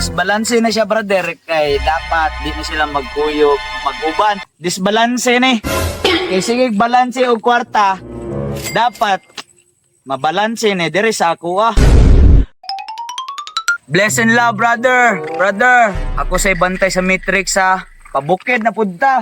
Disbalanse na siya, brother, kay dapat di na sila magkuyog, mag-uban. Disbalanse ni. Kay sige balanse og kwarta, dapat mabalanse ni diri sa ako ah. Bless and love, brother. Brother, ako say bantay sa matrix ha. Pabukid na pud ta.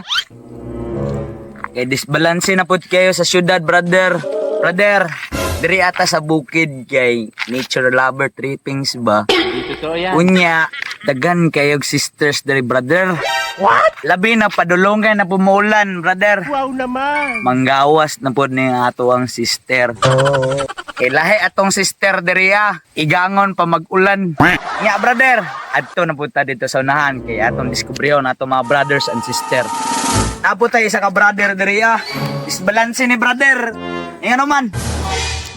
Kay disbalanse na pud kayo sa syudad, brother. Brother, diri ata sa bukid kay nature lover trippings ba? Totoo yan. Unya, dagan kayog sisters diri, brother. What? Labi na padulungan na pumulan, brother. Wow naman! Manggawas na pod ni ato ang sister. Kay lahi atong sister diri ah. Igangon pa mag-ulan. Nya brother, adto na pud ta dito sa unahan kay atong diskubrihon ato mga brothers and sister. Napo tayo isa ka brother diri ah. Disbalanse ni brother. Nga naman.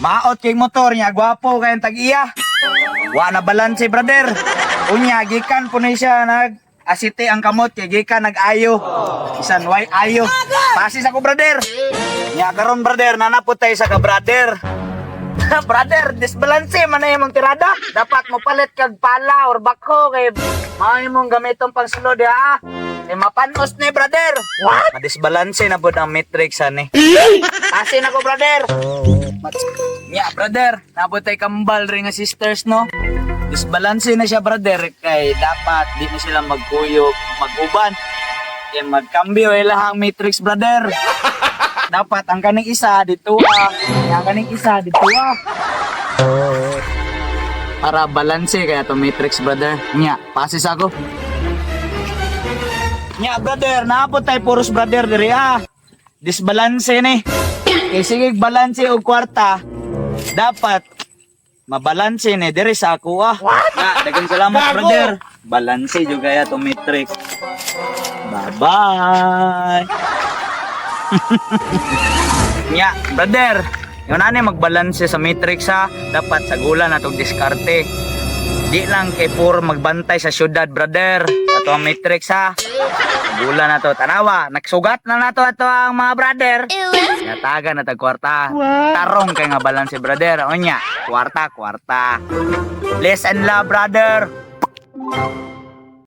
Maot kay motor niya, gwapo kay ang tag-iya. Wa na balanse, brother. Unya gikan po ni siya nag asite ang kamot kay gikan nag-ayo. Bisan way ayo. Pasis ako, brother. Nya karon, brother, nanapot tayo sa ka brother. Brother, disbalanse man na imong tirada. Dapat mo palit kag pala or bakho kay mao imong gamiton pang sulod ha. Kay mapanos ni brother. What? Madisbalanse na pud ang matrix ani. Asin ako, brother. Nya brother, nabot tay kambal rin nga sisters no. Disbalanse na siya, brother, kay dapat di na sila magkuyog, mag-uban. Kay magkambyo ilahang matrix, brother. Dapat ang kaning isa dito ah, ang kaning isa dito ah. Para balanse kaya to matrix, brother. Nya, pasis ako. Nya brother, naabot tayo puros brother diri ah. Disbalanse ni. Kay sige balanse og kwarta, dapat mabalanse ni diri sa ako ah. What? Na, daghang salamat, brother. Balanse jud kaya to matrix. Bye-bye. Nya, brother. Yun ani magbalanse sa matrix ha. Dapat sa gula na tong diskarte. Di lang kay puro magbantay sa syudad, brother. Ato ang matrix ha. Gula na to. Tanawa, nagsugat na nato ato ang mga brother. Nataga na tag kwarta. Tarong kay nga balanse, brother. Onya, kwarta, kwarta. Bless and love, brother.